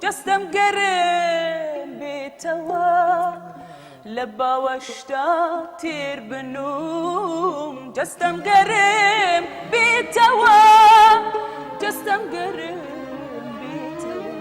جەستەم گەرم بێتەوە لە باوەشتا تێر بنوم جەستەم گەرم بێتەوە جەستەم گەرم بێتەوە.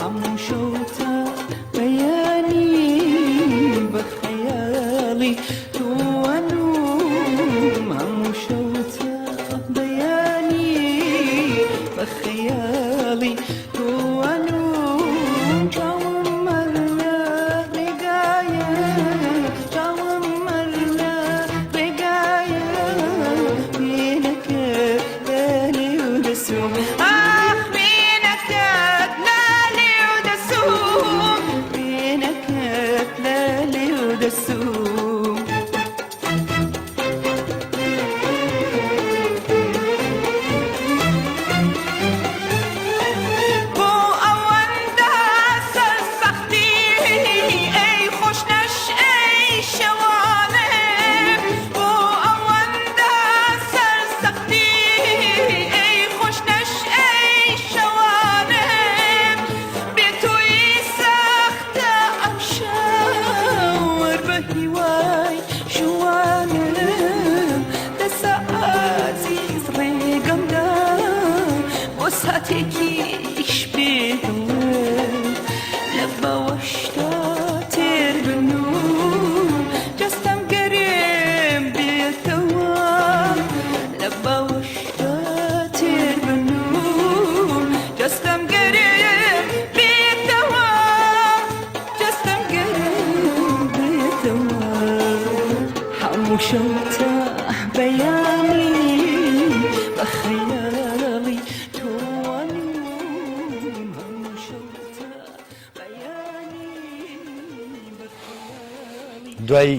هەموو شەو تا بەیانی بە خەیاڵی تۆ ئەنووم هەموو شەو تا بەیانی بە خەیاڵی تۆ ئەنووم چاوم مەر لە ڕێگایە چاوم مەر لە ڕێگایە وێنەکەت لە نێو دەسوم ئاخ وێنەکەت لە نێو دەسوم وێنەکەت لە نێو دەسوم. بۆ ئەوەندە سەرسەختی ئەی خۆش نەشئەی شەوانێ بۆ ئەوەندە سەرسەختی ئەی خۆش نەشئەی شەوانێ بێ تۆی سەختە ئەمشەو وەر بە هیوای ژوانم دەسە ئازیز ڕێگەمدا بۆ ساتێکیش بێ دڵت لە باوەشتا تێر بنووم جەستەم گەرم بێتەوە لە باوەشتا تێر بنووم جەستەم گەرم بێتەوە جەستەم گەرم بێتەوە هەموو شەو تا بەیانی بە خەیاڵی تۆ ئەنووم هەموو شەو تا بەیانی بە خەیاڵی دوای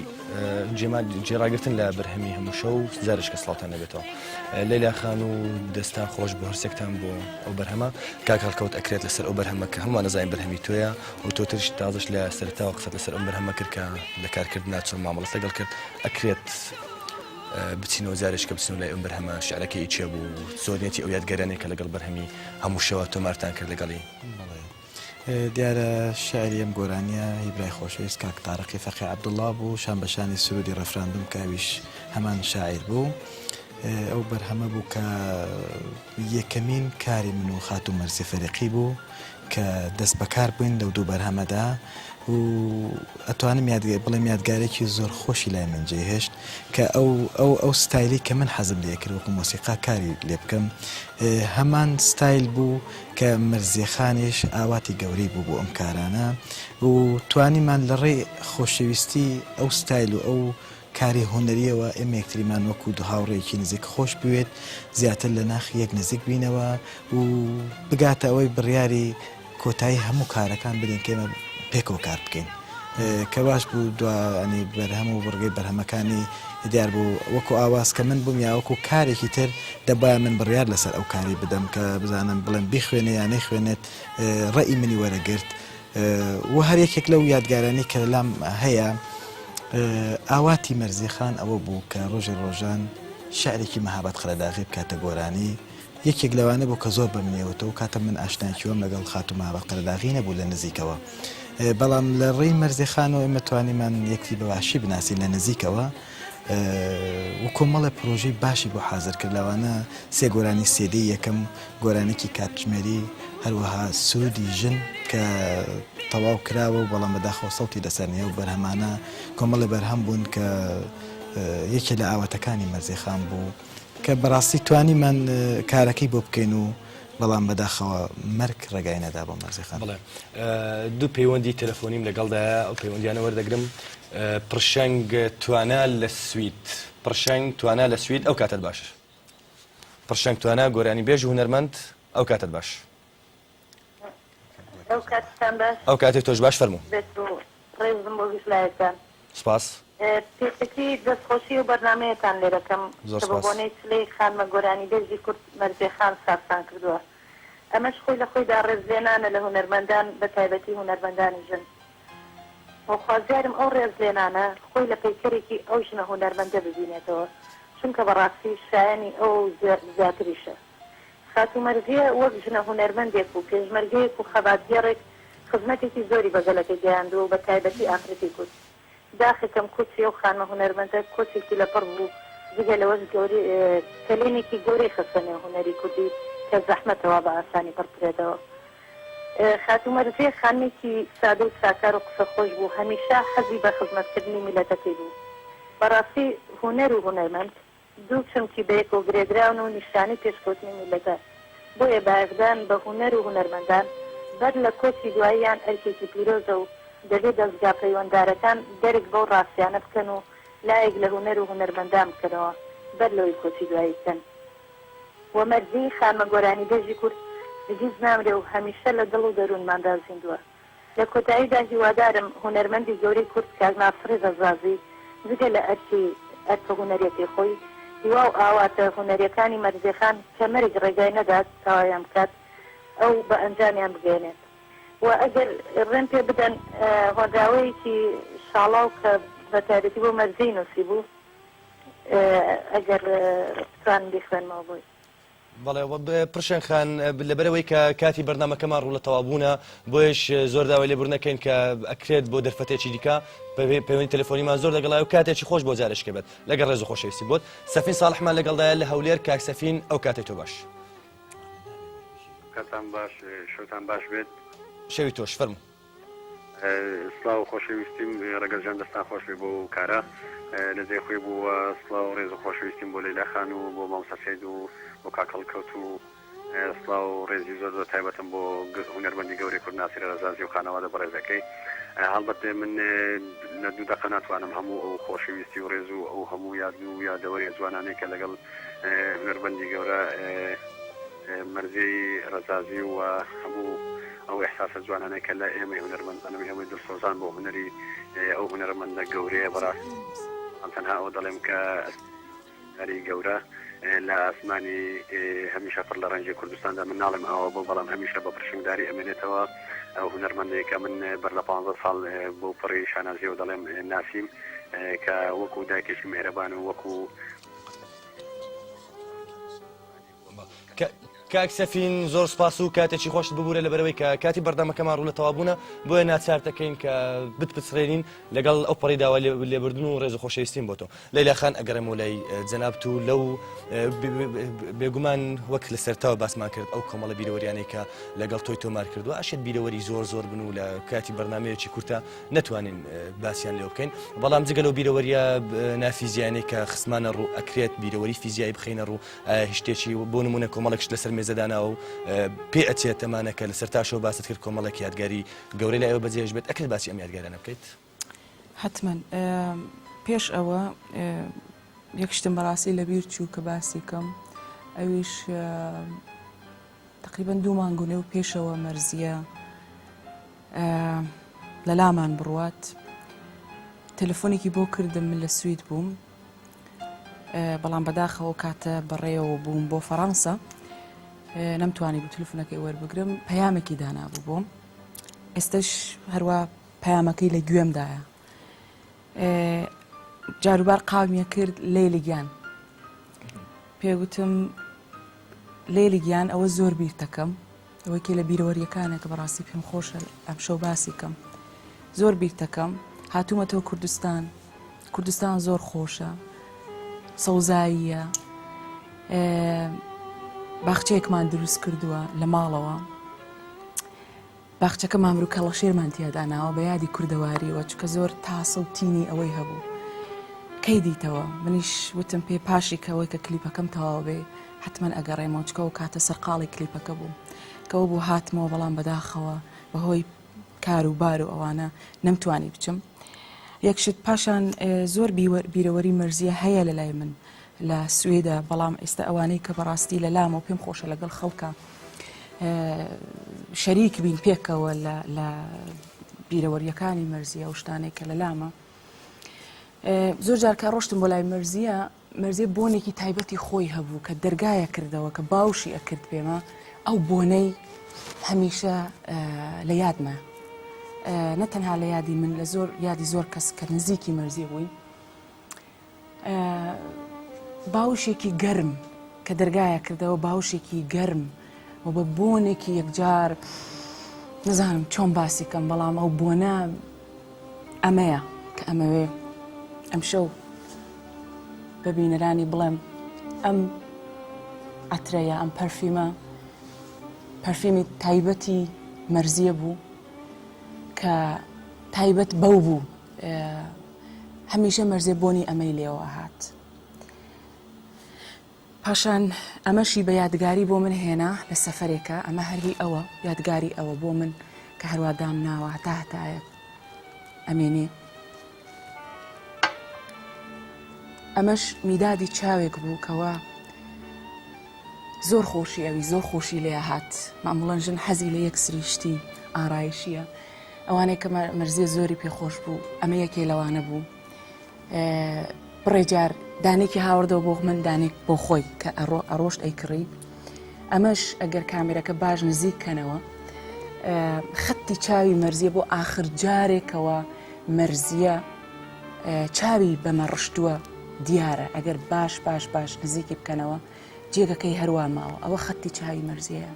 جێڕاگرتن لە بەرهەمی هەموو شەو جارێکە سڵاوتان لێبێتەوە لەیلا خان و دەستان خۆش بۆ هەرسێکتان بۆ ئەو بەرهەمە کاک هەڵکەوت ئەکرێت لەسەر ئەو بەرهەمە کە هەمووان ئەزانین بەرهەمی تۆیە و تۆ ترش تازەش لە سەرەتاوە قسەت لەسەر ئەم بەرهەمە کرد کە لە کارکردنا چۆن مامەڵەت لەگەڵ کرد ئەکرێت بچینەوە جارێکە بچینەوە لای ئەم بەرهەمە شعرەکەی چێ بوو زۆرنیەتی ئەو یادگەرانەی کە لەگەڵ بەرهەمی هەموو شەوە تۆمارتان کرد لەگەڵی. دیارە شیعری ئەم گۆرانییە هی برای خۆشەویست کاک تارقی فەقێ عەبدوڵڵا بوو، شان بە شانی سروودی ڕێفراندوم کە ئەویش هەمان شاعیر بوو. ئەو بەرهەمە بوو کە یەکەمین کاری من و خاتوو مەرزیە فەریقی بوو کە دەست بەکار بووین لەو دوو بەرهەمەدا و ئەتوانم یادگە بڵێم یادگارێکی زۆر خۆشی لای من جێهێشت کە ئەو ئەو ئەو ستایلی کە من حەزم لێ کرد وەکو مۆسیقا کاری لێ بکەم هەمان ستایل بوو کە مەرزیەخانیش ئاواتی گەورەی بوو بۆ ئەم کارانە و توانیمان لە ڕێی خۆشەویستی ئەو ستایل و ئەو کاری هونەریەوە ئێمە یەکتریمان وەکو دو هاوڕێیەکی نزیک خۆش بوێت زیاتر لە ناخی یەک نزیک بینەوە و بگاتە ئەوەی بڕیاری کۆتایی هەموو کارەکان بدەین کە ئێمە پێکەوە کار بکەین کە باش بوو دوا ینی بەرهەم و بڕگەی بەرهەمەکانی دیار بوو وەکو ئاواز کە من بووم یا وەکو کارێکی تر دەبایە من بڕیار لەسەر ئەو کاری بدەم کە بزانم بڵێم بیخوێنێ یا نەیخوێنێت ڕەئی منی وەرەگرت و هەر یەکێک لەو یادگارانەی کە لەلام هەیە ئاواتی مەرزیخان ئەوە بوو کە ڕۆژێ ڕۆژان. شعرێکی مەهاباد قەرەداغی بکاتە گۆرانی، یەکێک لەوانە بوو کە زۆر بە منی وتەوە، کاتە من ئاشنایەکی وام لەگەڵ خاتوو مەهاباد قەرەداغی نەبوو لە نزیکەوە، بەڵام لە ڕێی مەرزێ خانەوە ئێمە توانیمان یەکتری بە باشی بناسین لە نزیکەوە و کۆمەڵێ پرۆژەی باشی بۆ حازر کرد لەوانە سێ گۆرانی سێدەی یەکەم، گۆرانیکی کاتژمێری، هەروەها سرودی ژن کە تەواو کراوە و بەڵام بەداخەوە سەوتی لەسەر نییە و بەرهەمانە کۆمەڵێ بەرهەم بوون کە یەکێ لە ئاواتەکانی مەرزێ خان بوو کە بەڕاستی توانیمان کارەکەی بۆ بکەین و بەڵام بەداخەوە مەرگ ڕێگای نەدا بۆ مەرزێ خان. بەڵێ دوو پەیوەندی تەلەفۆنیم لەگەڵدایە ئەو پەیوەندیانە وەردەگرم پڕشنگ توانا لە سوید پڕشنگ توانا لە سوید ئەو کاتەت باش. پرشنگ توانا گۆرانی بێژ و هونەرمەند ئەو کاتەت باش. ئەو کاتتان باش. ئەو کاتەی تۆش باش فەرموو. بێت و ڕێزم بۆ گشت لایەکتان. سپاس. پێشەکی دەستخۆشی ئەو بەرنامەیەتان لێ دەکەم زۆر کە بە سپاس. بۆنەی چلەی خانمە گۆرانیبێژی کورد مەرزێ خان سازتان کردووە. ئەمەش خۆی لە خۆیدا ڕێزلێنانە لە هونەرمەندان بە تایبەتی هونەرمەندانی ژن. و خوازیارم ئەو ڕێزلێنانە خۆی لە پەیکەرێکی ئەو ژنە هونەرمەندە ببینێتەوە، چونکە بەڕاستی شایەنی ئەوە و زیاتریشە. خاتوو مەرزیە وەک ژنە هونەرمەندێک و پێشمەرگەیەک و خەباتگێڕێک خزمەتێکی زۆری بە گەلەکەی گەیاندووە و بە تایبەتی ئافرەتی کورد. داخەکەم کۆچی ئەو خانمە هونەرمەندە کۆچێکی لەپڕ بوو، جگە لەوەش گەورەی کەلێنێکی گەورەی خستە نێو هونەری کوردی کە زەحمەتە وا بە ئاسانی پڕ بکرێتەوە. خاتوو مەرزیە خانمێکی سادە و ساکار و قسە خۆش بوو، هەمیشە حەزی بە خزمەتکردنی میللەتەکەی بوو. بەڕاستی هونەر و هونەرمەند دوو چەمکی بەیەکەوە گرێدراون و نیشانەی پێشکەوتنی میللەتە، بۆیە بایەخدان بە هونەر و هونەرمەندان بەر لە کۆچی دواییان ئەرکێکی پیرۆزە و دەبێ دەزگا پەیوەندارەکان دەرک بەو ڕاستیانە بکەن و لایەک لە هونەر و هونەرمەندان بکەنەوە بەر لەوەی کۆچی دوایی بکەن. و مەرزیی خانمە گۆرانیبێژی کورد هەرگیز نامرێ و هەمیشە لە دڵ و دەروونماندا زیندووە. لە کۆتاییدا هیوادارم هونەرمەندی گەورەی کورد کاک ناسڕی ڕەزازی جگە لە ئەرکی ئەرکە هونەریەکەی خۆی، هیوا و ئاواتە هونەریەکانی مەرزیە خان کە مەرگ ڕێگای نەدات تەواویان بکات ئەو بە ئەنجامیان بگەیەنێت و ئەگەر ڕێم پێ بدەن هۆنراوەیەکی شاڵاو کە بە تایبەتی بۆ مەرزیەی نووسیبوو ئەگەر بتوانم بیخوێنمەوە بۆی. بەڵێ پرشنگ خان لەبەرئەوەی کە کاتی بەرنامەکەمان ڕوو لە تەواوبوونە بۆیەش زۆر داوای لێبوردن ئەکەین کە ئەکرێت بۆ دەرفەتێکی دیکە پەیوەندی تەلەفۆنیمان زۆر لەگەڵای و کاتێکی خۆش بۆ جارێکە بێت لەگەڵ ڕێز و خۆشەویستی بۆت سەفین ساڵحمان لەگەڵدایە لە هەولێر کاک سەفین ئەو کاتەی تۆ باش. کاتان باش شەوتان باش بێت. شەوی تۆش فەرموو. سڵاو خۆشەویستیم ڕەگەز جان دەستان خۆش بێ بۆ ئەو کارە لە جێی خۆی بوو وە سڵاو ڕێز و خۆشەویستیم بۆ لەیلا خان و بۆ مامۆستا سەید و بۆ کاک هەڵکەوت و سڵاو ڕێزی زۆر زۆر تایبەتم بۆ هونەرمەندی گەورەی کورد ناسری ڕەزازی و خانەوادە بەڕێزەکەی هەڵبەت من لە دوو دەقە ناتوانم هەموو ئەو خۆشەویستی و ڕێز و ئەو هەموو یاد و یادەوەریە جوانانەی کە لەگەڵ هونەرمەندی گەورە مەرزیەی ڕەزازی و هەموو ئەو ئیحساسە جوانانەی کە لای ئێمەی هونەرمەندان و ئێمەی دڵسۆزان بۆ هونەری ئەو هونەرمەندە گەورەیە بەڕاستی بەڵام تەنها ئەوە دەڵێم کە هونەری گەورە لە ئاسمانی هەمیشە پڕ لە ڕەنگی کوردستاندا من ناڵێم ئاوا بوو بەڵام هەمیشە بە پرشنگداری ئەمێنێتەوە ئەو هونەرمەندەی کە من بەر لە پانزە ساڵ بەو پڕی شانازیەوە دەڵێم ناسیم کە وەکو دایکێکی میهرەبان و وەکو کاک سەفین زۆر سپاس و کاتێکی خۆشت ببوورە لەبەرەوەی کە کاتی بەردەمەکەمان ڕوو لە تەوابوونە بۆیە ناچار دەکەین کە بتپچڕێنین لەگەڵ ئەو پەڕی داوا لێبوردن و ڕێز و خۆشەویستیم بۆ تۆ لەیلا خان ئەگەڕێمەوە لای جەنابت و لەو بێگومان وەک لە سەرتاوە باسمان کرد ئەو کۆمەڵە بیرەوەریانەی کە لەگەڵ تۆی تۆمار کردووە ئەشێت بیرەوەری زۆر زۆر بن و لە کاتی بەرنمەیەکی کورتە نەتوانین باسیان لێوە بکەین بەڵام جگە لەو بیرەوەریە نافیزیانەی کە خستمانە ڕوو ئەکرێت بیرەوەری فیزیایی بخینە ڕوو ئایا هیچ شتێکی بۆ نمونە کۆمەڵێک شت لەسەر مێزە داناوە و پێ ئەچێت ئەمانە کە لەسەر تاشەوە باست کرد کۆمەڵێک یادگاری گەورەی لای ئێوە بەجێهێشت بێت ئەکرێت باسی ئەم یادگارانە بکەیت؟ حەتمەن پێش ئەوە یەک شتم بەڕاستی لەبیر چوو کە باسی کەم ئەویش تقریبا دوو مانگ و نێو پێشەوە مەرزیە لە لامان بڕوات تەلەفۆنێکی بۆ کردم من لە سوید بووم بەڵام بەداخەوە کاتە بەڕێوە بووم بۆ فەڕەنسا نەمتوانی بوو تلفونەکەی وەربگرم پەیامێکی دانابوو بۆم ئێستش هەروە پەیامەکەی لە گوێمدایە جاروبار قاومیە کرد لەیلی گیان. پێگوتم لەیلی گیان ئەوە زۆر بیرتەکەم ئەوەی کێ لە بیرەوەریەکانە کە بەڕاستی پێم خۆشە ئەمشەو باسی کەم زۆر بیرتەکەم هاتوومەتەوە کوردستان کوردستان زۆر خۆشە سەوزاییە باخچەیەکمان دروست کردووە لە ماڵەوە باخچەکە مامر و کەڵەشێرمان تیا داناوە بە یادی کوردەواریەوە چونکە زۆر تاسە و تینی ئەوەی هەبوو. کەی دیتەوە؟ منیش وتم پێ پاشی کە ئەوەی کە کلیپەکەم تەواو بێ حەتمەن ئەگەڕێمەوە چونکە ئەو کاتە سەرقاڵی کلیپەکە بووم. کەوە بوو هاتمەوە بەڵام بەداخەوە بەهۆی کار و بار و ئەوانە نەمتوانی بچم. یەک شت پاشان زۆر بیرەوەری مەرزیە هەیە لە لای من لە سوێدە بەڵام ئێستا ئەوانەی کە بەڕاستی لە لامەوە پێم خۆشە لەگەڵ خەڵکە شەریک بین پێکەوە لە بیرەوەریەکانی مەرزیە و شتانێک کە لە لامە زۆر جار کە ڕۆشتم بۆ لای مەرزیە مەرزیە بۆنێکی تایبەتی خۆی هەبوو کە دەرگایە کردەوە کە باوشی ئەکرد پێمە ئەو بۆنەی هەمیشە لە یادمە نە تەنها لە یادی من لە زۆر یادی زۆر کەس کە نزیکی مەرزیە بووین باوشێکی گەرم کە دەرگایە کردەوە باوشێکی گەرم و بە بۆنێکی یەکجار نزانم چۆن باسی کەم بەڵام ئەو بۆنە ئەمەیە کە ئەمەوێ ئەمشەو بە بینەرانی بڵێم ئەم عەترەیە ئەم پەرفیمە پەرفیمی تایبەتی مەرزیە بوو کە تایبەت بەو بوو هەمیشە مەرزێ بۆنی ئەمەی لێوە هات. پاشان ئەمەشی بە یادگاری بۆ من هێنا لە سەفەرێکە ئەمە هەر هی ئەوە یادگاری ئەوە بۆ من کە هەروا دامناوە هەتا هەتایە ئەمێنێ. ئەمەش میدادی چاوێک بوو کەوا زۆر خۆشی ئەوی زۆر خۆشی لێ هات ماموڵەن ژن حەزی لە یەک سریشتی ئارایشیە ئەوانەی کە مەرزیە زۆری پێخۆش بوو ئەمە یەکێ لەوانە بوو بڕێ جار دانێکی هاوردەوە بۆ من دانێک بۆ خۆی کە ئەڕۆ ئەڕۆشت ئەیکڕی ئەمەش ئەگەر کامێرەکە باش نزیک کەنەوە خەتی چاوی مەرزیە بۆ ئاخر جارێکەوە مەرزیە چاوی بەمە ڕشتووە دیارە ئەگەر باش باش باش نزیکی بکەنەوە جێگەکەی هەروا ماوە ئەوە خەتی چاوی مەرزیەیە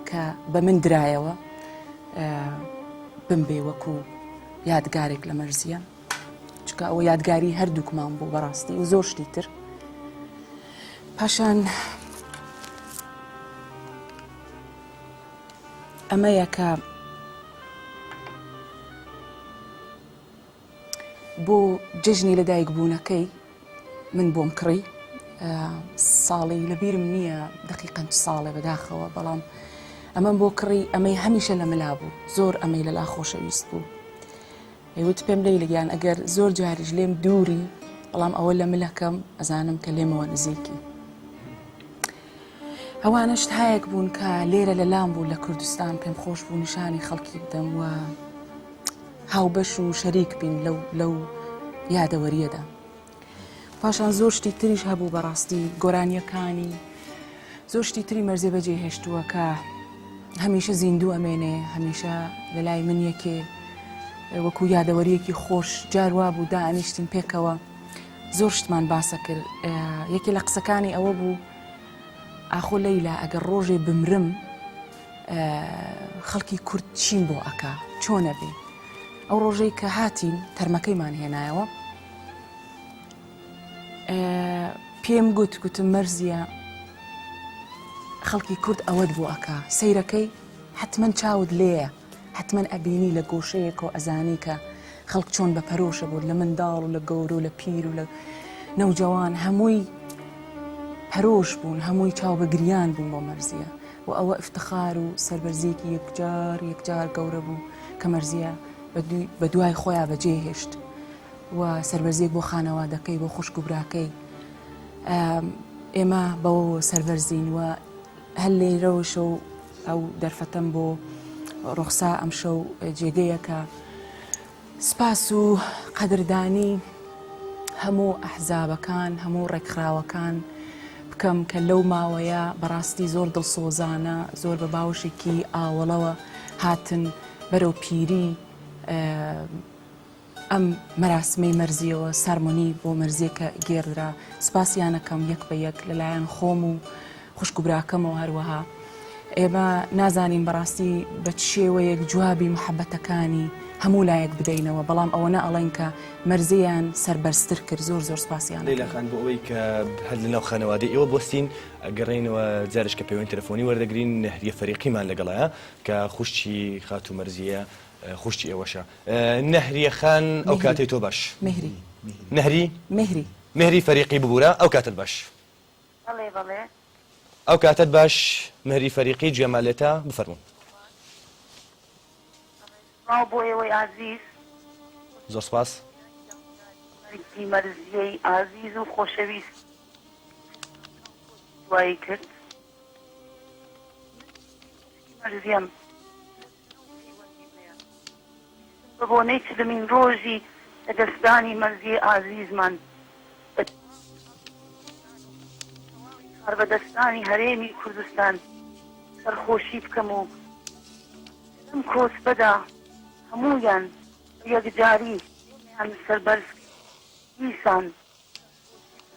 کە بە من درایەوە بمبێ وەکو یادگارێک لە مەرزیە چکە ئەوە یادگاری هەردووکمان بوو بەڕاستی و زۆر شتی تر پاشان ئەمەیە کە بۆ جەژنی لەدایک بوونەکەی من بۆم کڕی ساڵی لەبیرم نییە دقیقەن چ ساڵێ بەداخەوە بەڵام ئەمەم بۆ کڕی ئەمەی هەمیشە لە ملا بوو زۆر ئەمەی لەلا خۆشەویست بوو ئەیوت پێم لەیلی گیان ئەگەر زۆر جاریش لێم دووری بەڵام ئەوە لە ملەکەم ئەزانم کە لێمەوە نزیکی ئەوانە شتهایەک بوون کە لێرە لە لام بوو لە کوردستان پێم خۆش بوو نیشانی خەڵکی بدەم و هاوبەش و شەریک بین لەو لەو یادەوەریەدا پاشان زۆر شتی تریش هەبوو بەڕاستی گۆرانیەکانی زۆر شتی تری مەرزێ بەجێ هێشتووە کە هەمیشە زیندوو ئەمێنێ هەمیشە لە لای من یەکێ وەکو یادەوەریەکی خۆش جار وا بوو دانیشتین پێکەوە زۆر شتمان باسە کرد یەکێ لە قسەکانی ئەوە بوو ئاخۆ لەیلا ئەگەر ڕۆژێ بمرم خەڵکی کورد چیم بۆ ئەکا چۆنە بێ ئەو ڕۆژەی کە هاتین تەرمەکەیمان هێنایەوە پێم گوت گوتم مەرزیە خەڵکی کورد ئەوەت بۆ ئەکا سەیرەکەی حتمما چاوت لێیە حتمما ئەبینی لە گۆشەیەکەوە ئەزانی کە خەڵک چۆن بە پەرۆشە بوو لە منداڵ و لە گەورە و لە پیر و لە نەوجەوان هەمووی پەرۆش بوون هەمووی چاو بە گریان بوون بۆ مەرزیە و ئەوە ئفتخار و سەربەرزیەکی یەکجار یەکجار گەورە بوو کە مەرزیە بە دوای خۆیان بەجێ هێشت و سەربەرزیەک بۆ خانەوادەکەی بۆ خوشک و براکەی ئێمە بەوەوە سەربەرزین و هەر لێرەوەشە و ئەو دەرفەتەم بۆ ڕوخسا ئەمشەو جێگەیە کە سپاس و قەدردانی هەموو ئەحزابەکان هەموو ڕێکخراوەکان بکەم کە لەو ماوەیە بەڕاستی زۆر دڵسۆزانە زۆر بە باوشێکی ئاوەڵەوە هاتن بەرەو پیری. ئەم مەراسمەی مەرزیەوە سارمۆنی بۆ مەرزیەکە گێڕدرا سپاسیانەکەم یەک بە یەک لەلایەن خۆم و خوشک و براکەمەوە هەروەها ئێمە نازانین بەڕاستی بە چ شێوەیەک جوابی محەبەتەکانی هەموو لایەک بدەینەوە بەڵام ئەوەنە ئەڵێن کە مەرزیان سەربەرزتر کرد زۆر زۆر سپاسیان لەیلا خان بۆ ئەوەی کە هەر لەناو خانەوادەی ئێوە بوەستین ئەگەڕێینەوە جارێک کە پەیوەندی تەلەفۆنی وەردەگرین نەهریە فەریقیمان لەگەڵایە کە خوشکی خاتوو مەرزیە خوشکی ئێوەشە نەهریە خان ئەو کاتەی تۆ باش مهری نەهری مهری مهری فەریقی ببورە ئەو کاتت باش. بەڵێ بەڵێ. ئەو کاتەت باش مهری فەریقی گوێمان لێتە بفەرموون. سڵاو بۆ ئێوەی ئازیز. زۆر سپاس. مەرگی مەرزیەی ئازیز و خۆشەویست دوایی کرد. من خوشکی مەرزیەم لە سنە و پەیوەندیم هەیە. ویستم بە بۆنەی چلمین ڕۆژی لەدەستدانی مەرزیەی ئازیزمان بە تەواوی خەڵکی کوردستان و تەواوی کاربەدەستانی هەرێمی کوردستان سەرخۆشی بکەم و لەم کۆسپەدا هەموویان بە یەکجاری ئێمەیان سەربەرز کرد دیسان سەرخۆشی بکەم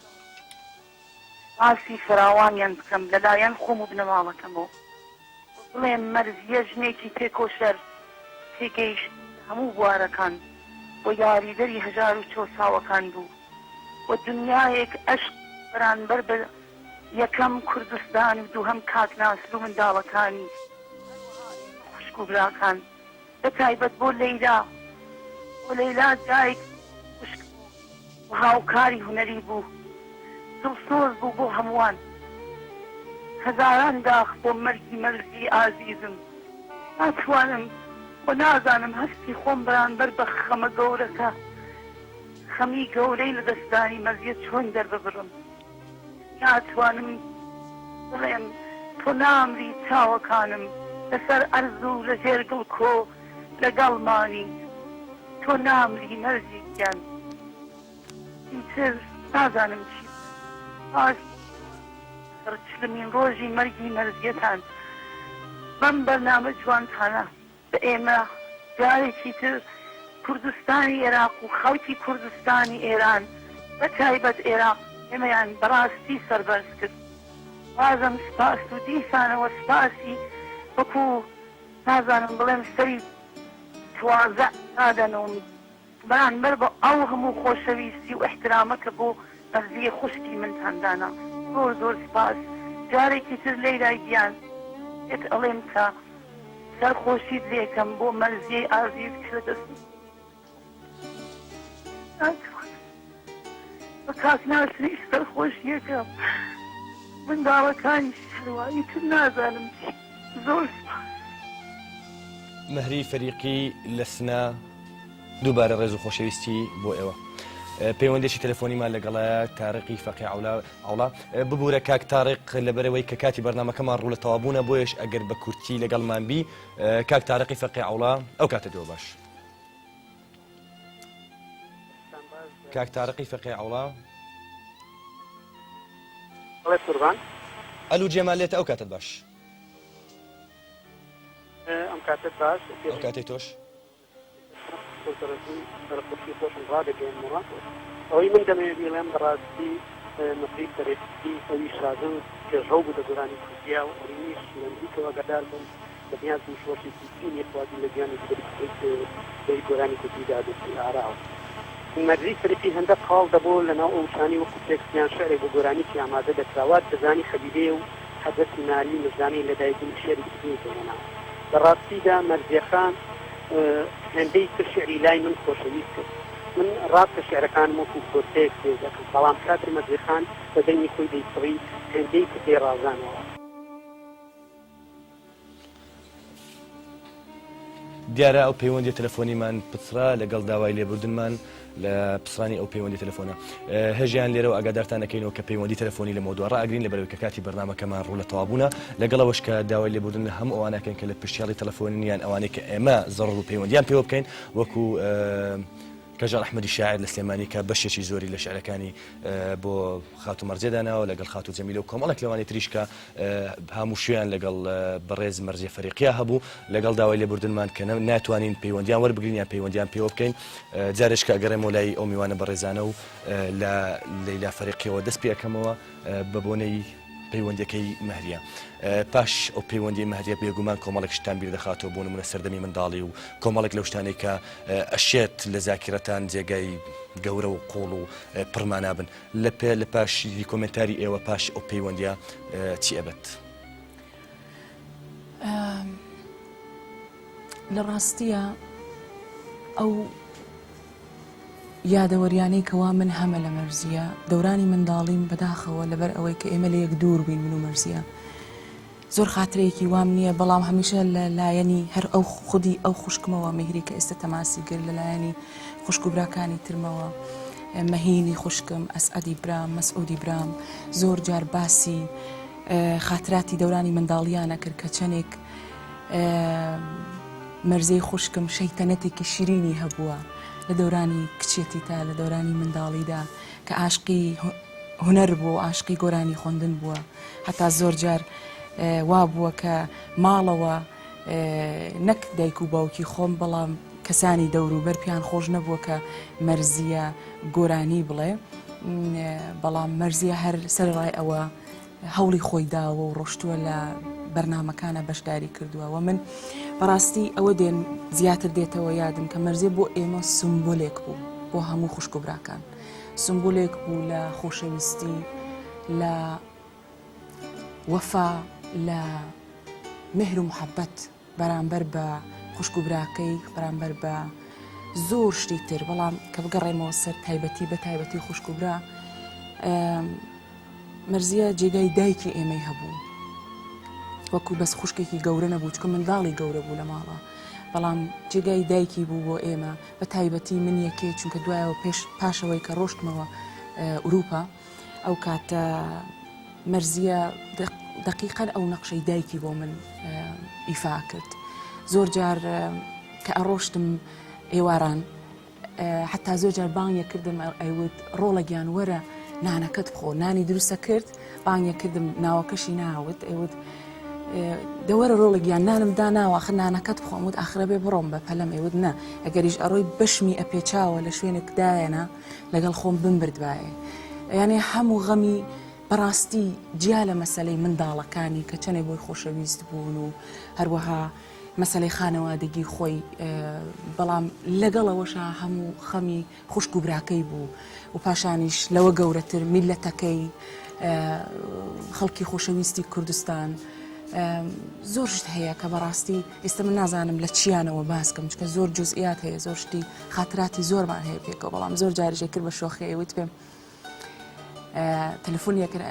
و سوپاسی فراوانیان بکەم لەلایەن خۆم و بنەماڵەکەمەوە و بڵێم مەرزیە ژنێکی تێکۆشەر تێگەیشتوو لە هەموو بوارەکان و یاریدەری هەژار و چەوساوەکان بوو و دنیایەک ئەشق بەرانبەر بە یەکەم کوردستان و دووهەم کاک ناسر و منداڵەکانی هەروەها ئێمە خوشک و براکان بە تایبەت بۆ لەیلا بۆ لەیلا دایک خوشک بوو و هاوکاری هونەری بوو دڵسۆز بوو بۆ هەمووان هەزاران داخ بۆ مەرگی مەرزی ئازیزم ناتوانم و نازانم هەستی خۆم بەرانبەر بە خەمە گەورەکە خەمی گەورەی لەدەستدانی مەرزیە چۆن دەرببڕم. ناتوانم بڵێم تۆ نامری چاوەکانم لەسەر عەرز و لە ژێر گڵکۆ لەگەڵمانی تۆ نامری مەرزی گیان ئیتر نازانم چی بڵێم پاش چلمین ڕۆژی مەرگی مەرزیەتان بەم بەرنامە جوانتانە بە ئێمە جارێکی تر کوردستانی ئێراق و خەڵکی کوردستانی ئێران بە تایبەت ئێراق ئێمەیان بەڕاستی سەربەرز کرد. بازم سپاس و دیسانەوە سپاسی وەکوو نازانم بڵێم سەری توازع نادەنوم. بەرانبەر بە ئەو هەموو خۆشەویستی و ئیحترامە کە بۆ مەرزیە خوشکی منتان دانا زۆر زۆر سپاس جارێکی تر لەیلا گیان پێت ئەڵێم کە سەرخۆشیت لێکەم بۆ مەرزیەی ئازیز کە لە دەستم ناتوانم بە کاک ناسریش سەرخۆشیەکەم منداڵەکانیش هەروا ئیتر نازانم چی زۆر سپاس. مەهری فەریقی لە سنە دووبارە ڕێز و خۆشەویستی بۆ ئێوە. پەیوەندێکی تەلەفۆنیمان لەگەڵایە تارقی فەقی عەولا عەوڵا ببوورە کاک تارق لەبەرەوەی کە کاتی بەرنامەکەمان ڕوو لە تەوابوونە بۆیەش ئەگەر بە کورتی لەگەڵمان بی کاک تارقی فەقی عەوڵا ئەو کاتە دۆ باش کاک تارقی فەقی عەوڵا بەڵێ قوربان. ئەلو جێمان لێتە ئەو کاتت باش. ئەم کاتەت باش. ئەو کاتەی تۆش. سەرەخۆشی خۆشم ڕادەگەیەنمەوە. ئەوەی من دەمەوێت بیڵێم بەڕاستی نەسیب فەرێتی ئەوی شازن پێشڕەو بوو لە گۆرانی کوردیا و ئەوی منیش لە نزیکەوە ئاگادار بووم بە نیاز بووم شۆڕشێکی دینی خوازی لە گیانی دەری گۆرانی کوردیدا بێتە ئاراوە. مەرزی فەرێتی هەندە قاڵ دەبوو لەناو ئەو وشانەی وەکو تێکست یان شعرێک بۆ گۆرانیی ئامادە دەکرا وات دەزانی حەبیبەیە و حەزرەتی نالی مژدانەی لەدایکبوونی شیعری کوردیی پێهێنا. لە ڕاستیدا مەرزیەخان هێندەی تر شیعری لای من خۆشەویست کرد. من ڕاستە شیعرەکانم وەکوو کۆرتەیەک سەیر دەکەم، بەڵام کاتێ مەرزیەخان بە دەنگی خۆی دەیچڕی هێندەی تر دەیڕازانەوە. دیارە ئەو پەیوەندیە تەلەفۆنیمان پچڕا لەگەڵ داوای لێبوردنمان لە پچڕانی ئەو پەیوەندی تەلەفۆنە هێژیان لێرەوە ئاگادارتان ئەکەینەوە کە پەیوەندی تەلەفۆنی لە مەودوا ڕائەگرین لەبەرئەوەی کە کاتی بەرنامەکەمان ڕوو لە تەوابوونە لەگەڵ ئەوەش کە داوای لێبوردن لە هەموو ئەوانە ئەکەین کە لە پشت هێڵی تەلەفۆنین یان ئەوانەی کە ئێمە زەڕەر و پەیوەندیان پێوە بکەین وەکو. کەژاڵ ئەحمەدی شاعیر لە سلێمانی کە بەشێکی زۆری لە شعرەکانی بۆ خاتوو مەرزیە داناوە لەگەڵ خاتوو جەمیلە و کۆمەڵێک لەوانی تریش کە هاموشویان لەگەڵ بەڕێز مەرزیە فەریقیا هەبوو لەگەڵ داوای لێبوردنمان کە ناتوانین پەیوەندیان وەربگرین یان پەیوەندیان پێوە بکەین جارێکە ئەگەڕێمەوە لای ئەو میوانە بەڕێزانە و لە لەیلا فەریقیەوە دەست پێ ئەکەمەوە بە بۆنەی پەیوەندیەکەی مەهریە پاش ئەو پەیوەندی مەهریە بێگومان کۆمەڵێک شتان بیر دەخاتەوە بۆ نمونە سەردەمی منداڵی و کۆمەڵێک لەو شتانەی کە ئەشێت لە زاکیرەتان جێگای گەورە و قوڵ و پڕمانا بن لە پێ لە پاش کۆمنتاری ئێوە پاش ئەو پەیوەندیە چی ئەبێت؟ لە ڕاستیە ئەو یادەوەریانەی کەوا من هەمە لە مەرزیە دەورانی منداڵیم بەداخەوە لەبەر ئەوەی کە ئێمە لە یەک دوور بووین من و مەرزیە زۆر خاترەیەکی وام نییە بەڵام هەمیشە لە لایەنی هەر ئەو خودی ئەو خوشکمەوە میهری کە ئێستا تەماسی گرت لە لایەنی خوشک و براکانی ترمەوە مەهینی خوشکم ئەسعەدی برام مەسعودی برام زۆر جار باسی خاتراتی دەورانی منداڵیانە کرد کە چەندێک مەرزەی خوشکم شەیتەنەتێکی شیرینی هەبووە لە دەورانی کچێتیتا لە دەورانی منداڵیدا کە عاشقی هونەر بوو و عاشقی گۆرانی خۆندن بووە هەتا زۆر جار وا بووە کە ماڵەوە نەک دایک و باوکی خۆم بەڵام کەسانی دەوروبەر پێیان خۆش نەبووە کە مەرزیە گۆرانی بڵێ بەڵام مەرزیە هەر سەرڕای ئەوە هەوڵی خۆی داوە و ڕۆشتووە لە بەرنامەکانە بەشداری کردووە و من بەڕاستی ئەوە دێن زیاتر دێتەوە یادم کە مەرزێ بۆ ئێمە سمبولێک بوو بۆ هەموو خوشک و براکان سمبولێک بوو لە خۆشەویستی لە وەفا لە مهر و محەبەت بەرامبەر بە خوشک و براکەی بەرامبەر بە زۆر شتی تر بەڵام کە بگەڕێمەوە سەر تایبەتی بە تایبەتی خوشک و برا مەرزیە جێگای دایکی ئێمەی هەبوو وەکو بەس خوشکێکی گەورە نەبوو چکە منداڵی گەورە بوو لە ماڵە بەڵام جێگای دایکی بوو بۆ ئێمە بە تایبەتی من یەکێ چونکە دوایەوە پێش پاشەوەی کە ڕۆشتمەوە ئوروپا ئەو کاتە مەرزیە دەقیقەن ئەو نەقشەی دایکی بۆ من ئیفا کرد زۆر جار کە ئەڕۆشتم ئێواران حتا زۆر جار بانگێ کردم ئەیوت ڕۆڵە گیان وەرە نانەکەت بخۆ نانی دروستە کرد بانگێ کردم ناوەکەشی ناوت ئەیوت دەوەرە ڕۆڵە گیان نانم داناوە آخر نانەکەت بخۆم وت ئاخرە بێ بڕۆم بە پەلەم ئەیوت نا ئەگەریش ئەڕۆی بەشمی ئەپێچاوە لە شوێنێک دایەنا لەگەڵ خۆم بمبردبایە یانێ هەموو غەمی بەڕاستی جیا لە مەسەلەی منداڵەکانی کە چەنێ بۆی خۆشەویست بوون و هەروەها مەسەلەی خانەوادگی خۆی بەڵام لەگەڵ ئەوەشا هەموو خەمی خوشک و براکەی بوو و پاشانیش لەوە گەورەتر میلەتەکەی خەڵکی خۆشەویستی کوردستان زۆر شت هەیە کە بەڕاستی ئێستا من نازانم لە چیانەوە باسکەم چکە زۆر جزئیات هەیە زۆر شتی خاتراتی زۆرمان هەیە پێکەوە بەڵام زۆر جاریشێ کرد بە شۆخی وت پێم تەلەفۆنی کرد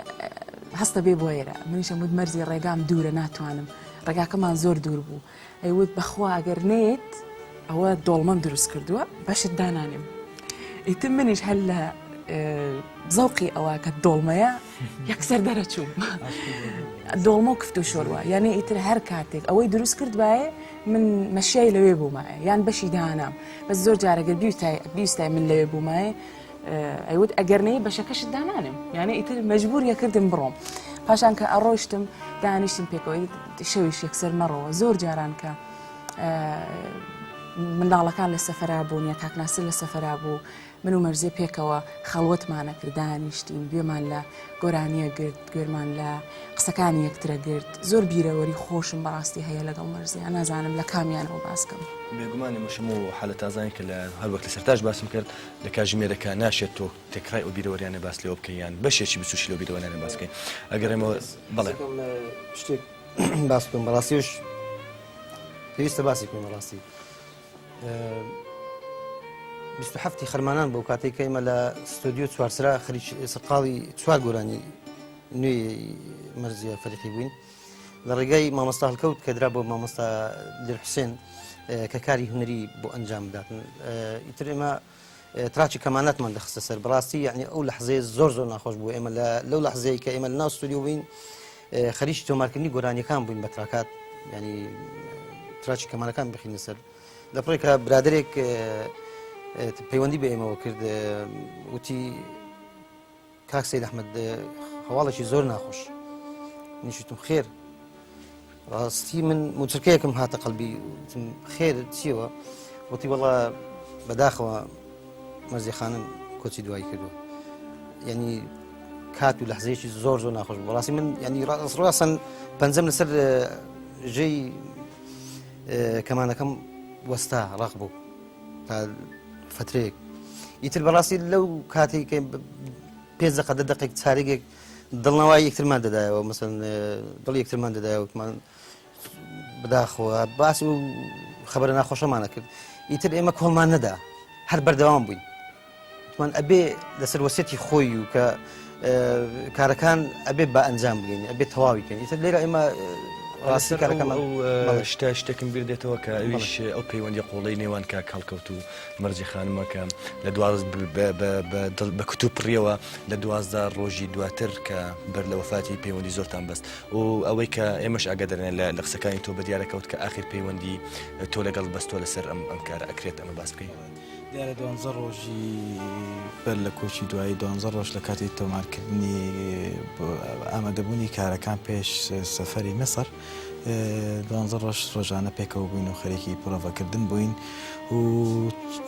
هەستە بێ بۆ ئێرە منیشم وت مەرزی ڕێگام دوورە ناتوانم ڕێگاکەمان زۆر دوور بوو ئەیوت بەخوا ئەگەر نێت ئەوە دۆڵمەم دروست کردووە بەشت دانانێم ئیتر منیش هەر لە زەوقی ئەوە کە دۆڵمەیە یەکسەر دەرەچووم دۆڵمە و کفت و شۆروە یانێ ئیتر هەر کاتێک ئەوەی دروست کرد باە من مەشیای لەوێ بوومایە یان بەشی دانام بەس زۆر جارەگەر بیوستای من لەوێ بوومایە ئەیوت ئەگەر نەی بەشەکەشت دانانێم یانە ئیتر مەجبور یەکردم بڕۆم پاشان کە ئەڕۆیشتم دانیشتم پێکەوەی شەویش یەکسەر مەڕەوە زۆر جاران کە منداڵەکان لە سەفرا بوون یا کاک ناسر لە سەفرا بوو من و مەرزێ پێکەوە خەڵوەتمانە کرد دانیشتین گوێمان لە گۆرانیە گرت گوێرمان لە قسەکانی یەکترە گرت زۆر بیرەوەری خۆشم بەڕاستی هەیە لەگەڵ مەرزیا نازانم لە کامیانەوە باس کەم. بێگومان ئێمەش هەموو حالەتازانین کە لە هەر وەک لە سەرتاش باسم کرد لە کاژمێرەکە ناشێت تۆ تێکڕای ئەو بیرەوەریانە باس لێوە بکەی یان بەشێکی بچووکی لەو بیرەوەریانە باس بکەین ئەگەر ئێمە بەڵێ. شتێک باس بکەم بەڕاستیش پێویستە باسی بکەین بەڕاستی 27 خەرمانان بۆ کاتێک کە ئێمە لە ستۆدیۆ چوارسرا خەریک سەرقاڵی چوار گۆرانی نوێی مەرزیە فەریقی بووین لە ڕێگای مامۆستا هەڵکەوت کە درا بۆ مامۆستا دل حوسێن کە کاری هونەری بۆ ئەنجام بدات ئیتر ئێمە track ی کەماناتمان دەخستە سەر بەڕاستی یعنی ئەو لەحزەیە زۆر زۆر ناخۆش بوو ئێمە لەو لەحزەیە کە ئێمە لە ناو ستودیۆ بووین خەریکی تۆمارکردنی گۆرانیەکان بووین بە تراکات ینی track ی کەمانەکان بخینە سەر لە پڕێکە برادێک پەیوەندی بە ئێمەوە کرد وتی کاک سەید ئەحمەد هەواڵێکی زۆر ناخۆش نیشتم خێر ڕاستی من موچرکەیەکم هاتە قەلبی وتم خێر چیەوە وتی وەڵا بەداخەوە مەرزی خانم کۆچی دوایی کردووە یعنی کات و لەحزەیەکی زۆر زۆر ناخۆش بوو ڕاستی من ینی ڕاستن پەنجەم لەسەر ژێی کەمانەکەم وەستا ڕق بوو تا فترەیەک ئیتر بەڕاستی لەو کاتێک کە پێ دقە دە دقێک چارێکێک دڵنەوای یەکترمان دەدایەوە مەسەن دڵ یەکترمان دەدایەوە وتمان بداخەوە باس و خبرە ناخۆشەمانە کرد ئیتر ئێمە کۆڵمان نەدا هەر بەردەوام بووین وتمان ئەبێ لەسەر وەسێتی خۆی و کە کارەکان ئەبێ بە ئەنجام بگەین ئەبێ تەواوی کەین ئیتر لێرە ئێمە ڕاستی کارەکەمان شتە شتێکم بیر دێتەوە کە ئەویش ئەو پەیوەندی قوڵەی نێوان کاک هەڵکەوت و مەرجی خانمە کە لە دواز بە کتوپڕیەوە لە 12 ڕۆژی دواتر کە بەر لە وەفاتی پەیوەندی زۆرتان بەست و ئەوەی کە ئێمەش ئاگادارین لە قسەکانی تۆ بە دیارەکەوت کە ئاخر پەیوەندی تۆ لەگەڵ بەستۆ لەسەر ئەم ئەم کارە ئەکرێت ئەمە باس بکەین. دیارە دوانزە ڕۆژی بەر لە کۆچی دوایی دوانزە ڕۆژ لە کاتی تۆمارکردنی ئامادەبوونی کارەکان پێش سەفەری میسر دوانزە ڕۆژ ڕۆژانە پێکەوە بووین و خەرێکی پرۆڤەکردن بووین و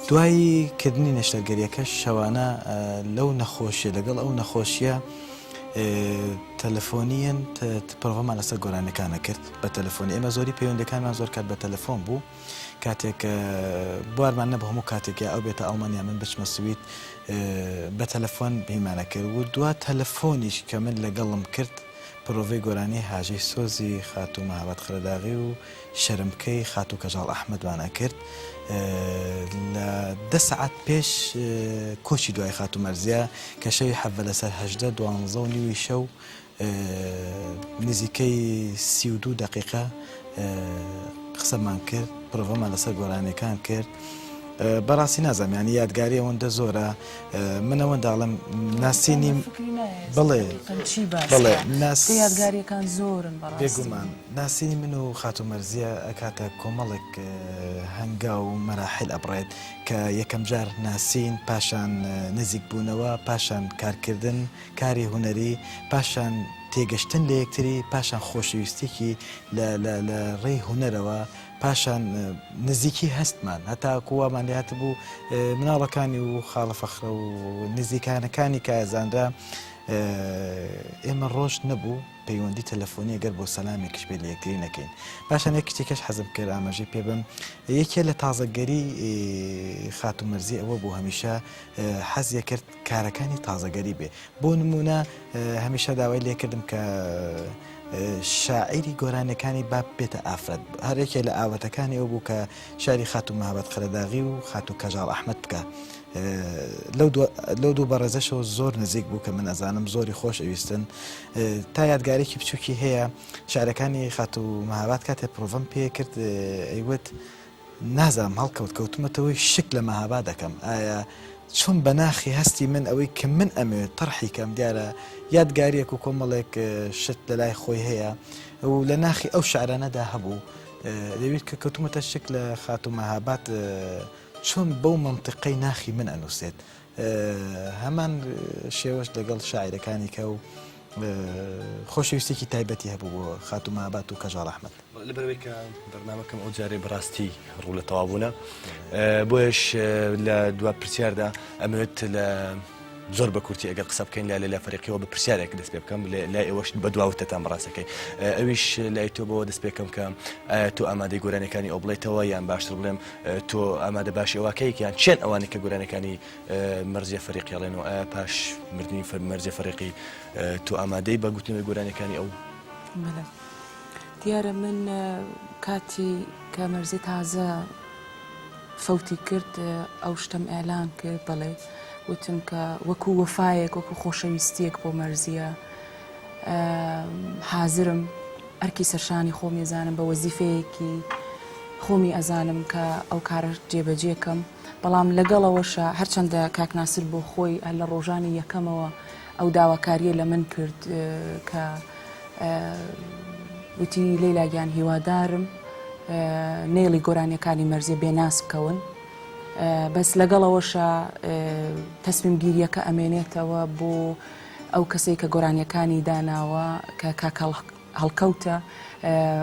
دوای کردنی نەشتەرگەریەکە شەوانە لەو نەخۆشیە لەگەڵ ئەو نەخۆشیە تەلەفۆنیەن پرۆڤەمان لەسەر گۆرانەکانە کرد بە تەلەفۆنی ئێمە زۆری پەیوەندەکانمان زۆر کات بە تەلەفۆن بوو کاتێک بوارمان نەبوو هەموو کاتێک یا ئەو بێتە ئەڵمانیا من بچمە سوید بە تەلەفۆن هیمانە کرد و دوا تەلەفۆنیش کە من لەگەڵم کرد پرۆڤەی گۆرانی هاژەی سۆزی خاتوو مەهاباد قەرەداغی و شەرمکەی خاتوو کەژاڵ ئەحمەدمان ئەکرد لە دە سەعات پێش کۆچی دوای خاتوو مەرزیە کە شەوی حەڤە لەسەر 18 دوانزە و نیوی شەو نزیکەی 32 دقیقە قسەمان کرد پرۆڤەمان لەسەر گۆرانیەکان کرد بەڕاستی نازانم یانی یادگاری ئەوەندە زۆرە من ئەوەندە ئەڵێم ناسینی بڵێ بڵێ یادگاریەکان زۆرن بێگومان ناسینی من و خاتوو مەرزیە ئەکاتە کۆمەڵێک هەنگاو و مەراحل ئەبڕێت کە یەکەم جار ناسین پاشان نزیک بوونەوە پاشان کارکردن کاری هونەری پاشان تێگەشتن لە یەکتری پاشان خۆشەویستیکی لە لە لە ڕێی هونەرەوە پاشان نزیکی هەستمان هەتاکو وامان لێهاتبوو مناڵەکانی و خاڵە فەخرە و نزیکانەکانی کە ئەزانرا ئێمە ڕۆژ نەبوو پەیوەندی تەلەفۆنی گەر بۆ سەلامێکیش بێت لە یەکتری نەکەین پاشان یەک کچێکەش حەزم کرد ئاماژەی پێ بم یەکێ لە تازەگەری خاتوو مەرزی ئەوە بوو هەمیشە حەزیە کرد کارەکانی تازەگەری بێ بۆ نمونە هەمیشە داوای لێکردم کە شاعیری گۆرانیەکانی با بێتە ئافرەت هەر یەکێ لە ئاواتەکانی ئەو بوو کە شاری خاتوو مەهاباد قەرەداغی و خاتوو کەژاڵ ئەحمەد بکا لەو دوو بەڕێزەشەوە زۆر نزیک بوو کە من ئەزانم زۆری خۆش ئەویستن تا یادگارێکی بچووکی هەیە شارەکانی خاتوو مەهاباد کاتێ پرۆڤەم پێ کرد ئەیوت نازانم هەڵکەوت کەوتمەتەوەی شک لە مەهاباد دەکەم ئایا چۆن بە ناخی هەستی من ئەوەی کە من ئەمەوێت تەرحی کەم دیارە یادگاریەک و کۆمەڵێک شت لە لای خۆی هەیە و لە ناخی ئەو شعرانەدا هەبوو دەویت کە کەوتومەتە شک لە خاتوو مەهاباد چۆن بەو مەنتیقەی ناخی من ئەنووسێت هەمان شێوەش لەگەڵ شاعیرەکانی کە و خۆشەویستێکی تایبەتی هەبوو بۆ خاتوو مەهاباد و کەژاڵ ئەحمەد. لەبەرئەوەی کە بەرنامەکەم ئەو جارەی بەڕاستی ڕوو لە تەواوبوونە بۆیەش لە دوا پرسیاردا ئەمەوێت لە زۆر بە کورتی ئەگەر قسە بکەین لە لەلا فەریقیەوە بە پرسیارێک دەست پێ بکەم لای ئێوەش بە دواوتەتان بەڕاستەکەی ئەویش لای تۆ بەوە دەست پێکەم کە ئایا تۆ ئامادەی گۆرانیەکانی ئەو بڵێیتەوە یان باشتر بڵێم تۆ ئامادە باشی ئەوواکەیەک یان چێن ئەوانەی کە گۆرانیەکانی مەرزیە فەریقی ئەڵێن و ئایا پاش مردنی مەرزیە فەریقی تۆ ئامادەی بە گوتنەوەی گۆرانیەکانی ئەو؟ بەڵێ دیارە من کاتی کە مەرزی تازە فەوتی کرد ئەو شتەم ئیعلان کرد بەڵێ وتم کە وەکو وەفایەک وەکو خۆشەویستیەک بۆ مەرزیە حازرم ئەرکی سەرشانی خۆمی ئەزانم بە وەزیفەیەکی خۆمی ئەزانم کە ئەو کارە جێبەجێ کەم بەڵام لەگەڵ ئەوەشا هەرچەندە کاک ناسر بۆ خۆی هەر لە ڕۆژانی یەکەمەوە ئەو داواکاریە لە من کرد کە وتی لەیلا گیان هیوادارم نەیڵی گۆرانیەکانی مەرزیە بێناس بکەون. بەس لەگەڵ ئەوەشا تەسمیمگیریەکە ئەمێنێتەوە بۆ ئەو کەسەی کە گۆرانیەکانی داناوە کە کاک هەڵکەوتە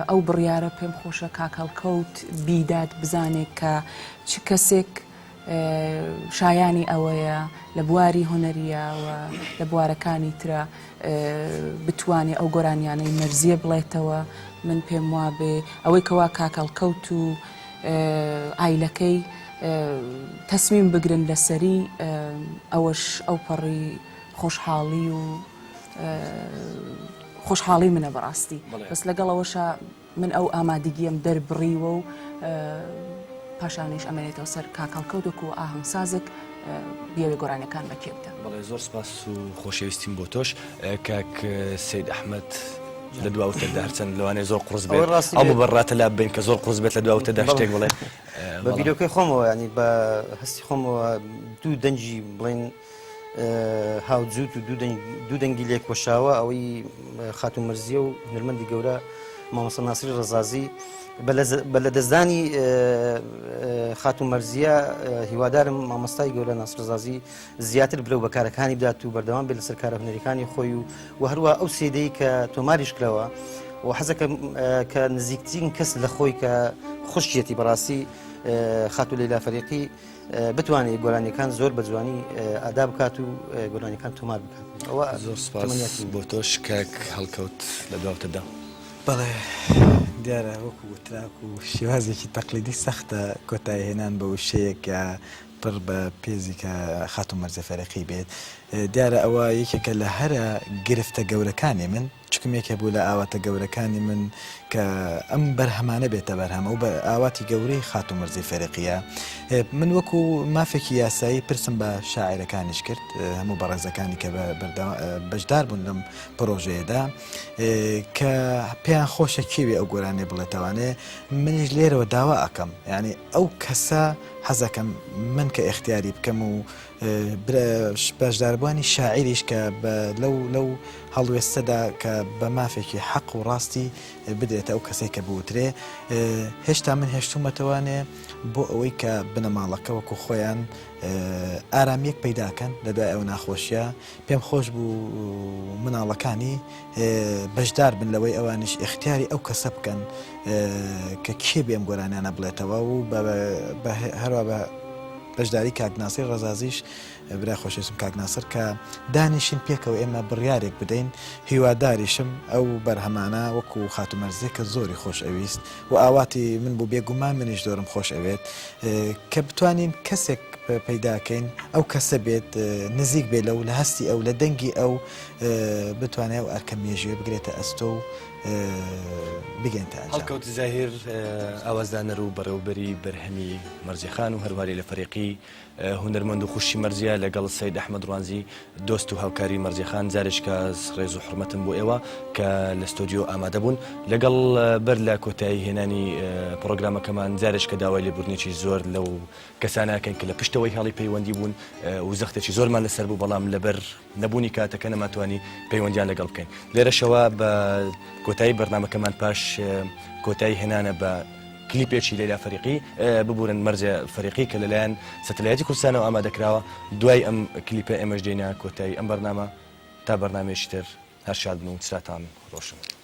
ئەو بڕیارە پێم خۆشە کاک هەڵکەوت بیدات بزانێت کە چ کەسێک شایانی ئەوەیە لە بواری هونەریە و لە بوارەکانی ترە بتوانێ ئەو گۆرانیانەی مەرزیە بڵێتەوە من پێم وابێ ئەوەی کەوا کاک هەڵکەوت و ئایلەکەی تەسمیم بگرن لەسەری ئەوەش ئەوپەڕی خۆشحاڵی و خۆشحاڵی منە بەڕاستی بەس لەگەڵ ئەوەشا من ئەو ئامادەگیەم دەربڕیوە و پاشانیش ئەمێنێتەوە سەر کاک هەڵکەوت وەکو ئاهەنگسازێک بیەوێ گۆرانیەکان بە کێ بدە. بەڵێ زۆر سپاس و خۆشەویستیم بۆ تۆش کاک سەید ئەحمەد لە دوا وتەدا هەرچەند لەوانەیە زۆر قورس بێت ئەو مبەرراتە لا ببەین کە زۆر قورس بێت لە دوا وتەدا شتێک بڵێ بە بیرۆکەی خۆمەوە ینی بە هەستی خۆمەوە دوو دەنگی بڵێن هاوجووت و دوو دەنگی لێکوەشاوە ئەوەی خاتوو مەرزیە و هونەرمەندی گەورە مامۆستا ناسری ڕەزازی بە لەدەستدانی خاتوو مەرزیە هیوادارم مامۆستای گەورە ناسر ڕەزازی زیاتر برەو بە کارەکانی بدات و بەردەوام بێت لەسەر کارە هونەریەکانی خۆی و و هەروە ئەو سێدەی کە تۆماریش کراوە و حەزەکەم کە نزیکترین کەس لە خۆی کە خوشکێتی بەڕاستی خاتوو لەیلا فەریقی بتوانێت گۆرانیەکان زۆر بە جوانی ئەدا بکات و گۆرانیەکان تۆمار بکات ئەوە زۆر سپاس بۆ تۆش کاک هەڵکەوت لە دواوتەدا. بەڵێ دیارە وەکو وتراک و شێوازێکی تەقلیدی سەختە کۆتایی هێنان بە وشەیەک کە پڕ بە پێزی کە خاتوو مەرزێ فەرەقی بێت دیارە ئەوە یەکێکە لە هەرە گرفتە گەورەکانی من چکم یەکێ بوو لە ئاواتە گەورەکانی من کە ئەم بەرهەمانە بێتە بەرهەم ئەو ئاواتی گەورەی خاتوو مەرزی فەرقیە من وەکو مافێکی یاسایی پرسم بە شاعرەکانیش کرد هەموو بەڕێزەکانی کە بەشدار بوون لەم پرۆژەیەدا کە پێیان خۆشە کێوی ئەو گۆرانێ بڵێتەوانێ منیش لێرەوە داوا ئەکەم یعنی ئەو کەسە حەزەکەم من کە ئیختیاری بکەم و بەشداربووانی شاعیریش کە لەو لەو هەڵوێستەدا کە بە مافێکی حەق و ڕاستی بدرێتە ئەو کەسەی کە بوترێ هێشتا من هێشتومەتەوانێ بۆ ئەوەی کە بنەماڵەکە وەکو خۆیان ئارامیەک پەیداکەن لە دوای ئەو ناخۆشیە پێم خۆش بوو مناڵەکانی بەشدار بن لەوەی ئەوانیش ئیختیاری ئەو کەسە بکەن کە کێ بێ ئەم گۆرانیانە بڵێتەوە و هەروە بە بەشداری کاک ناسری ڕەزازیش برای خۆشەویستم کاک ناسر کە دانیشین پێکەوە ئێمە بڕیارێک بدەین هیواداریشم ئەو بەرهەمانە وەکو خاتوو مەرزێ کە زۆری خۆش ئەویست و ئاواتی من بوو بێگومان منیش زۆرم خۆش ئەوێت کە بتوانین کەسێک پەیداکەین ئەو کەسە بێت نزیک بێت لەو لە هەستی ئەو لە دەنگی ئەو بتوانێت ئەو ئەرکە مێژوویە بگرێتە ئەستۆ و بگەینتە ئەنجام. هەڵکەوت زاهیر ئاوازدانەر و بەڕێوەبەری بەرهەمی مەرزیە خان و هەروەها لەیلا فەریقی هونەرمەند و خوشکی مەرزیە لەگەڵ سەید ئەحمەد ڕوانزی دۆست و هاوکاری مەرزیە خان جارێکە ڕێز و حورمەتم بۆ ئێوە کە لە ستۆدیۆ ئامادە بوون لەگەڵ بەر لە کۆتایی هێنانی پڕۆگرامەکەمان جارێکە داوای لێبوردنێکی زۆر لەو کەسانە ئەکەین کە لە پشتەوەی هێڵی پەیوەندی بوون و زەختێکی زۆرمان لەسەر بوو بەڵام لەبەر نەبوونی کاتەکە نەمانتوانی پەیوەندیان لەگەڵ بکەین لێرەشەوە بە کۆتایی بەرنامەکەمان پاش کۆتایی هێنانە بە کلیپێکی لەیلا فەریقی ببورن مەرزێ فەریقی کە لەلایەن سەتەلایەتی کوردستانەوە ئامادەکراوە دوای ئەم کلیپە ئێمەش دێینە کۆتایی ئەم بەرنامە تا بەرنامەیەکی تر هەر شاد بن و چراتان ڕۆشن.